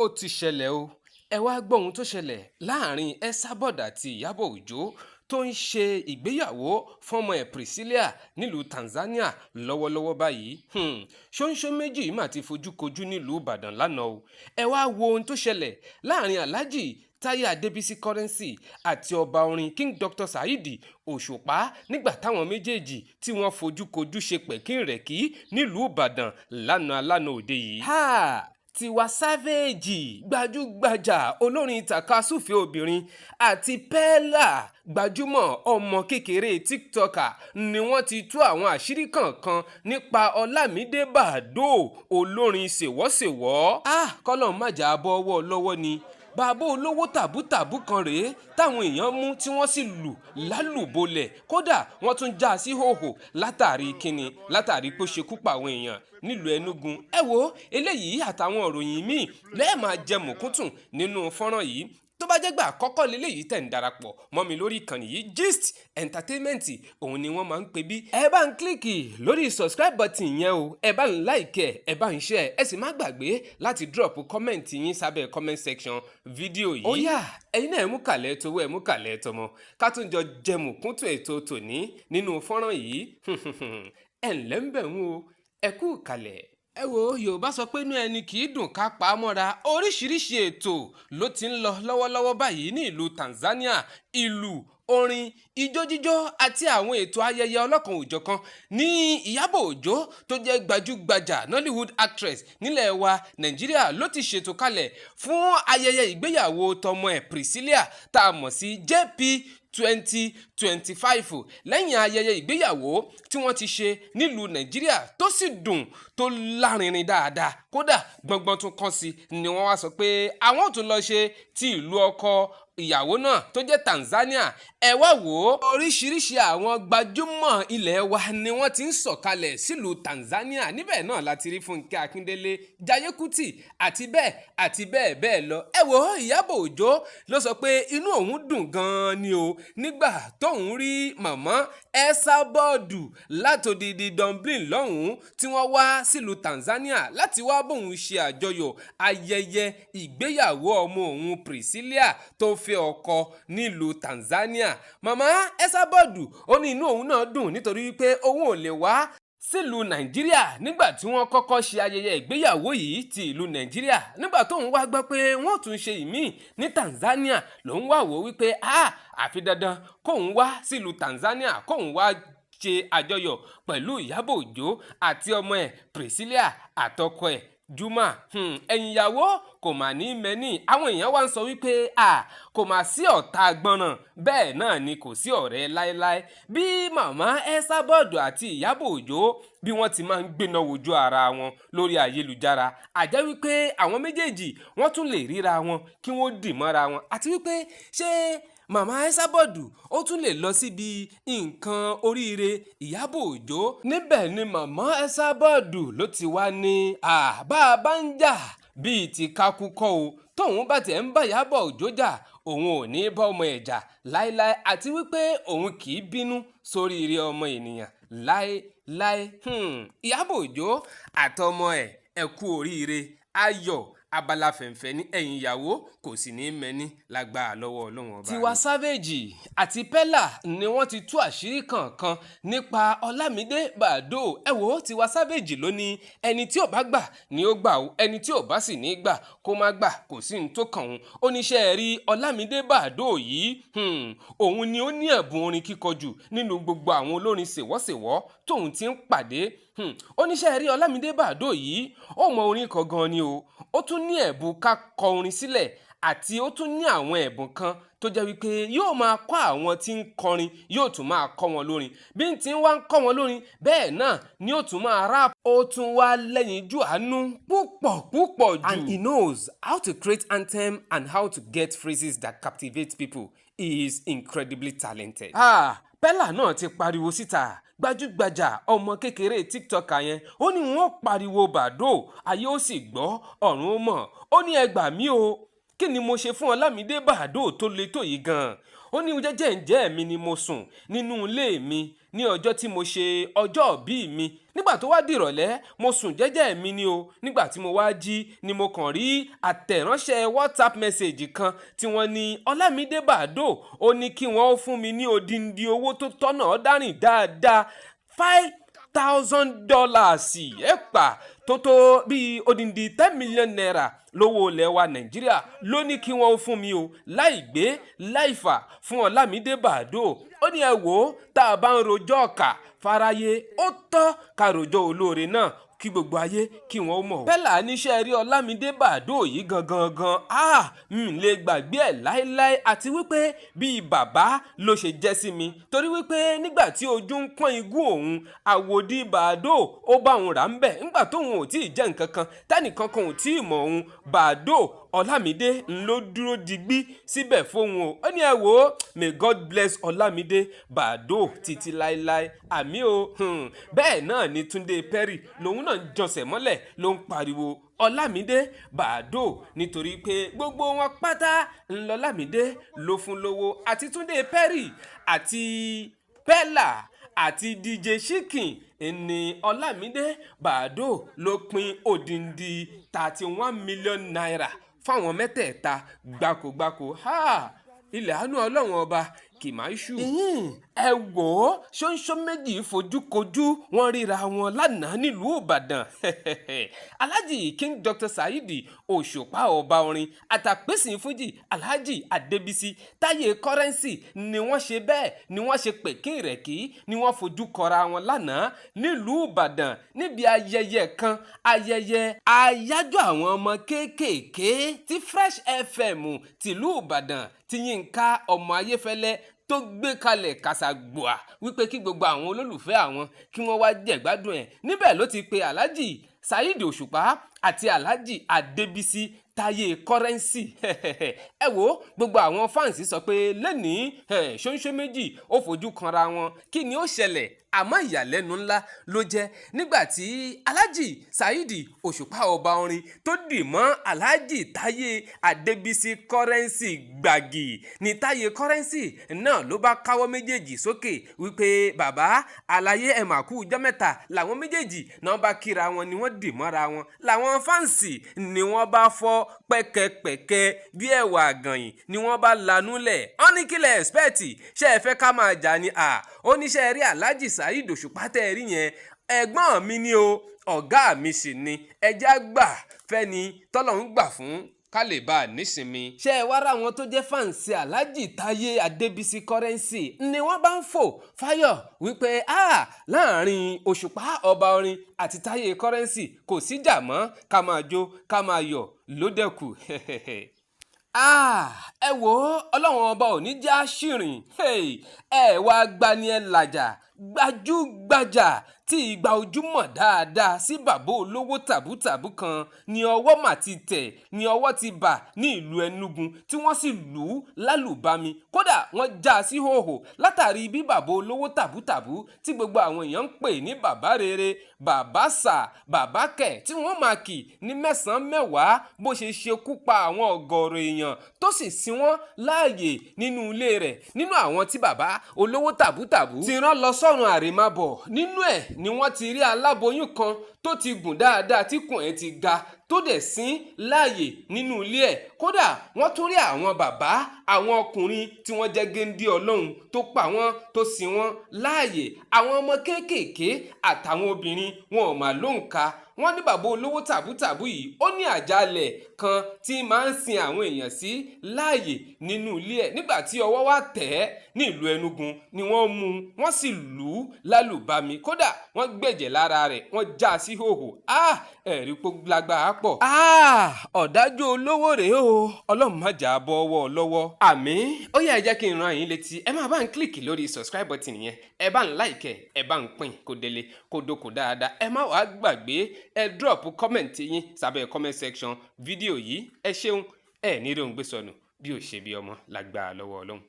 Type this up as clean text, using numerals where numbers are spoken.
Ó ti ṣẹlẹ̀ o. Ẹ wàá gbọ́ ohun tó ṣẹlẹ̀ láàrin Esabod àti Ìyábọ̀ Òjó tó ń ṣe ìgbéyàwó fọ́mọ ẹ̀ Priscilla nílùú Tanzania lọ́wọ́lọ́wọ́ báyìí. Ṣóńṣó méjì mà ti fojú kojú nílùú Ìbàdàn lánàá o. Ẹ wàá wo ohun tó ṣẹlẹ̀ láàrin Alhaji Táyé Adébísí Currency àti ọba orin King Dr. Saheed Òṣùpá nígbà táwọn méjèèjì tí wọ́n fojú kojú ṣe pẹ̀kínrẹ̀kí nílùú Ìbàdàn lánàá lánàá òde yìí. Ha! Tiwa Savage, gbajúgbajà olórin tàkasúfèé obìnrin, àti Pella, gbajúmọ̀ ọmọ kékeré TikToker, ni wọ́n ti tú àwọn àṣírí kọ̀ọ̀kan nípa Ọlámídé Baddo, olórin ṣèwọ́ṣèwọ́. Ah, kọ́lọ́un má jà bọ́ ọwọ́ lọ́wọ́ ni. Bàbá olówó tàbútàbú kan rèé táwọn èèyàn mú tí wọ́n sì lù lálùbọ́lẹ̀. Kódà wọ́n tún já a sí hòhò. Látàrí kíni? Látàrí pé ó ṣekú pa àwọn èèyàn nílùú Enugu. Ẹ wo eléyìí àtàwọn ìròyìn míì lẹ́ẹ̀ máa jẹ mùkúntùn nínú fọ́nrán yìí. Tó bá jẹ́ gbà àkọ́kọ́ leléyìí tẹ̀ ń darapọ̀ mọ́ mi lórí ìkànnì yìí, Gist Entertainment òun ni wọ́n máa ń pè bí. Ẹ bá ń click lórí subscribe button yẹn o, ẹ bá ń like, ẹ bá ń share, ẹ sì má gbàgbé láti drop comment yín sábẹ́ comment section fídíò yìí. Ó yá, ẹ̀yin náà, ẹ mú kàlẹ́ towó, ẹ mú kàlẹ́ tọmọ, ká tún jọ jẹ mùkúntùn ètò tòní nínú fọ́nrán yìí. Ẹ̀ ǹlẹ́ ń bẹ̀ ń o, ẹ kú kàlẹ̀. Ẹ wo, Yorùbá sọ pé inú ẹni kì í dùn ká pa á mọ́ra. Oríṣiríṣi ètò ló ti ń lọ lọ́wọ́lọ́wọ́ báyìí ní ìlú Tanzania. Ìlú, orin, ijó jíjó àti àwọn ètò ayẹyẹ ọlọ́kan òjọ̀kan ní Ìyábọ̀ Òjó tó jẹ́ gbajúgbajà Nollywood actress nílẹ̀ wa Nàìjíríà ló ti ṣètò kalẹ̀ fún ayẹyẹ ìgbéyàwó tọmọ ẹ̀ Priscilla, tá a mọ̀ sí JP 2025. Lẹ́yìn ayẹyẹ ìgbéyàwó tí wọ́n ti ṣe nílùú Nàìjíríà tó sì dùn, tó lárinrin dáadáa, kódà gbọ̀ngbọ̀n tún kàn sí, ni wọ́n wá sọ pé àwọn ò tún lọ ṣe ti ìlú ọkọ ìyàwó náà tó jẹ́ Tanzania. Ẹ wá wò ó, oríṣiríṣi àwọn gbajúmọ̀ ilẹ̀ wa ni wọ́n ti ń sọ̀kalẹ̀ sílùú Tanzania. Níbẹ̀ náà láti rí Fúnkẹ́ Akíndélé, Jayé Kútì àti bẹ́ẹ̀ àti bẹ́ẹ̀ bẹ́ẹ̀ lọ. Ẹ wò ó, Ìyábọ̀ Òjó ló sọ pé inú òun dùn gan-an ni o nígbà tóun rí màmá Esabod látòdìdí Dublin lọ́hùn-ún tí wọ́n wá sílùú Tanzania láti wá bóun ṣe àjọyọ̀ ayẹyẹ ìgbéyàwó ọmọ òun Priscilla tó fẹ́ ọkọ nílùú Tanzania. Màmá Esabod ó ní inú òun náà dùn nítorí wípé òun ò lè wá sílùú Nàìjíríà nígbà tí wọ́n kọ́kọ́ ṣe ayẹyẹ ìgbéyàwó yìí ti ìlú Nàìjíríà. Nígbà tóun wá gbọ́ pé wọ́n tún ṣe ìmíì ní Tanzania, lòun wá wò wípé a àfi dandan kóun wá sílùú Tanzania, kóun wá ṣe àjọyọ̀ pẹ̀lú Ìyábọ̀ Òjó àti ọmọ ẹ̀ Priscilla àtọkọ ẹ̀ Juma. Ẹ̀yìn ìyàwó kò mà ní mẹ́ni. Àwọn èèyàn wá ń sọ wípé à kò mà sí ọ̀tá gbọ́nràn, bẹ́ẹ̀ náà ni kò sí ọ̀rẹ́ láéláé. Bí màmá Esabod àti Ìyábọ̀ Òjó bí wọ́n ti máa ń gbéná wojú ara wọn lórí ayélujára, àjẹ́ wípé àwọn méjèèjì wọ́n tún lè ríra wọn kí wọ́n dì mọ́ra wọn, àti wípé ṣé màmá Esabod ó tún lè lọ síbi nǹkan oríire Ìyábọ̀ Òjó. Níbẹ̀ ni màmá Esabod ló ti wá ní bá a bá ń jà bíi ti kakúkọ́ o, tóun bá tiẹ̀ ń bá Ìyábọ̀ Òjó jà, òun ò ní bá ọmọ ẹ̀ jà láéláé, àti wípé òun kì í bínú sórí ire ọmọ ènìyàn láéláé. Ìyábọ̀ Òjó àtọmọ ẹ̀, ẹ kú oríire. Ayọ̀ abala fẹ̀ǹfẹ̀ ní ẹ̀yìn ìyàwó kò sì ní mẹ́ni lágbára lọ́wọ́ Ọlọ́run Ọba. Tiwa Savage àti Pella ni wọ́n ti tú àṣírí kankan nípa Ọlámídé Baddo. Ẹ wo, Tiwa Savage ló ní ẹni tí ò bá gbà ni ó gbà ó, ẹni tí ò bá sì ní gbà kó má gbà, kò sí ní tó kàn òun. Ó ní ṣe rí Ọlámídé Baddo yìí, òun ni ó ní ẹ̀bùn orin kíkọ jù nínú gbogbo àwọn olórin ṣèwọ́ṣèwọ́ tóun ti ń pàdé. Ó ní ṣe rí Ọlámídé Baddo yìí, ó mọ orin kọ gan ni o. Ó tún ní ẹ̀bùn ká kọ orin sílẹ̀, àti ó tún ní àwọn ẹ̀bùn kan tó jẹ́ wípé yóò máa kọ́ àwọn tí ń kọrin, yóò tún máa kọ́ wọn lórin. Bí n ti wá ń kọ́ wọn lórin, bẹ́ẹ̀ náà ni ó tún máa rap. Ó tún wá lẹ́yìn jù àánú púpọ̀ púpọ̀ jù. And he knows how to create anthem and how to get phrases that captivate people. He is incredibly talented. Ah, Pella náà ti pariwo síta, gbajúgbajà ọmọ kékeré TikToker yẹn. Ó ní wọ́n pariwo Baddo, ayé ó sì gbọ́, ọ̀run ó mọ̀. Ó ní ẹ gbà mí o. Kí ni mo ṣe fún Ọlámídé Bàdóò tó le tó yìí gan-an? Ó ní jẹ́jẹ́ ǹjẹ́ mi ni mo sùn nínú ilé mi ní ọjọ́ tí mo ṣe ọjọ́ ìbí mi. Nígbà tó wá dìrọ̀lẹ́, mo sùn jẹ́jẹ́ mi ni o. Nígbà tí mo wá jí ni mo kàn rí àtẹ̀ránṣẹ́ WhatsApp message kan tí wọ́n ní Ọlámídé Bàdóò ó ní kí wọ́n ó fún mi ní odindi owó tó tọ́nà dárìn dáadáa, $5,000, ẹ̀pà tó tó bíi odindi ₦10 million lówó ilẹ̀ wa Nàìjíríà ló ní kí wọ́n fún mi o, láì gbé láì fà fún Ọlámídé Bàdóò. Ó ní ẹ wò ó, tá a bá ń rojọ́ ọ̀kà fáráyé, ó tọ́ ká rojọ́ olóore náà kí gbogbo ayé kí wọ́n ó mọ̀. Bẹ́là níṣẹ́ rí Ọlámídé Bàdóò yìí gangan gan, ah, n lè gbàgbé ẹ̀ láéláé, àti wípé bíi bàbá ló ṣe jẹ́ sí mi, torí wípé nígbà tí ojú ń pọ́n igún òun, àwòdì Bàdóò ó bá òun rà ń bẹ̀. Nígbà tóun ò tí ì jẹ́ nǹkan kan, tẹ́nìkan kan ò tí ì mọ̀ òun, Bàdóò Ọlámídé ń ló dúró digbí síbẹ̀ fóun o. Ó ní ẹ wò ó, may God bless Ọlámídé Bàdóò títí láéláé, àmín o. Bẹ́ẹ̀ náà ni Túndé Perry lòun náà ń jọsẹ̀ mọ́lẹ̀, ló ń pariwo Ọlámídé Bàdóò, nítorí pé gbogbo wọn pátá ńlọlámídé ló fún lówó, àti Túndé Perry àti Pella àti DJ Chicken ní Ọlámídé Bàdóò ló pín odindi ₦31 million fáwọn mẹ́tẹ̀ẹ̀ta gbákogbáko. Ilẹ̀ àánú Ọlọ́run Ọba kì máa ṣú. Ẹ wò ó, ṣóńṣó méjì fojú kojú, wọ́n ríra wọn lánàá nílùú Ìbàdàn. Alhaji King Dr. Saheed Òṣùpá, ọba orin àtàpèsè fújì, Alhaji Adébísí Táyé Currency ni wọ́n ṣe bẹ́ẹ̀ ni wọ́n ṣe pèkín rẹ̀kí ni wọ́n fojú kọra wọn lánàá nílùú Ìbàdàn níbi ayẹyẹ kan, ayẹyẹ àyájọ́ àwọn ọmọ kéékèèké tí Fresh FM tìlú Ìbàdàn tí Yínká ọmọ Ayéfẹ́lẹ́ tó gbé kalẹ̀ kàṣàgbọ́à wípé kí gbogbo àwọn olólùfẹ́ àwọn kí wọ́n wá jẹ̀gbádùn ẹ̀. Níbẹ̀ ló ti pe Alhaji Saheed Òṣùpá àti Alhaji Adébísí Táyé Currency. Ẹ wo, gbogbo àwọn fans sọ pé lẹ́nìí ṣóńṣó méjì ó fojú kanra wọn, kí ni ó ṣẹlẹ̀? Àmọ́ ìyàlẹ́nu ńlá ló jẹ́ nígbà tí Alhaji Saheed Òṣùpá, ọba orin, tó dì mọ́ Alhaji Táyé Adébísí Currency gbàgì ní Táyé Currency náà ló bá káwọ́ méjèèjì sókè wípé bàbá àlàyé ẹ̀ mà kú ọjọ́ mẹ́ta. Làwọn méjèèjì náà bá kíra wọn ni wọ́n dì mọ́ra wọn, làwọn fans ni wọ́n bá fọ́ pẹ́kẹ́pẹ́kẹ́ bí ẹ̀wà àgànyìn ni wọ́n bá lanú lẹ̀. Wọ́n ní kílẹ̀ expect? Ṣé ẹ fẹ́ ká máa jà ni? À ó ní ṣe rí Alhaji Saheed Òṣùpá tẹ́ ẹ rí yẹn, ẹ̀gbọ́n mi ni o, ọ̀gá mi sì ni. Ẹjẹ́ àgbà fẹ́ni tọ́lọ́run gbà fún ká lè bá a nísinmi. Ṣé ẹ wá rá wọn tó jẹ́ fans Alhaji Táyé Adébísí Currency ni wọ́n bá ń fò fáyọ̀ wípé a láàrin Òṣùpá ọba orin àti Táyé Currency kò síjà mọ́, ká máa jó ká máa yọ̀ lódẹ̀kù. Ẹ wò ó, Ọlọ́run Ọba ò ní já ṣìrìn. Ẹ wá gbani ẹ làjà, gbajúgbajà tí ìgbà ojúmọ̀ dáadáa sí bàbá olówó tàbútàbú kan ní ọwọ́ mà ti tẹ̀, ní ọwọ́ ti bà ní ìlú Enugu, tí wọ́n sì lù ú lálùbami, kódà wọ́n já a sí hòhò, látàrí bí bàbá olówó tàbútàbú tí gbogbo àwọn èèyàn ń pè ní bàbá rere, bàbá sà, bàbá kẹ̀, tí wọ́n máa kì ní mẹ́sàn-án mẹ́wàá, bó ṣe ṣekú pa àwọn ọ̀gọ̀ọ̀rọ̀ èèyàn tó sì sin wọ́n láàyè nínú ilé rẹ̀. Nínú àwọn tí bàbá olówó tàbútàbú ti rán lọ sọ́run àrèmábọ̀, nínú ẹ̀ ni wọ́n ti rí aláboyún kan tó ti gùn dáadáa, tí kùn ẹ̀ ti ga, tó dẹ̀ sín láàyè nínú ilé ẹ̀. Kódà wọ́n tún rí àwọn bàbá, àwọn ọkùnrin tí wọ́n jẹ́ géńdé Ọlọ́run tó pa wọ́n, tó sin wọ́n láàyè, àwọn ọmọ kéékèèké àtàwọn obìnrin wọn ò mà lóǹkà. Wọ́n ní bàbá olówó tàbútàbú yìí, ó ní àjálẹ̀ kan tí máa ń sin àwọn èèyàn sí láàyè nínú ilé ẹ̀. Nígbà tí ọwọ́ wá tẹ̀ ẹ́ ní ìlú Enugu ni wọ́n mú un, wọ́n sì lù ú lálùbami, kódà wọ́n gbẹ̀jẹ̀ lára rẹ̀, wọ́n já a sí hòhò. Ẹ̀rí pó lágbára pọ̀. Ọ̀dájú olówó rèé o, Ọlọ́run má jà bọ́ ọwọ́ lọ́wọ́. Àmín. Ó yá, ẹ jẹ́ kí n rán yín létí, ẹ máa bá ń click lórí subscribe button yẹn, ẹ bá ń like, ẹ bá ń pín kó délé kó dóko dáadáa. Ẹ má wàá gbàgbé, ẹ drop comment yín sábẹ́ comment section fídíò yìí. Ẹ ṣeun, ẹ ní rí òun gbé sọnù bí ò ṣe bí ọmọ lágbára lọ́wọ́ Ọlọ́run.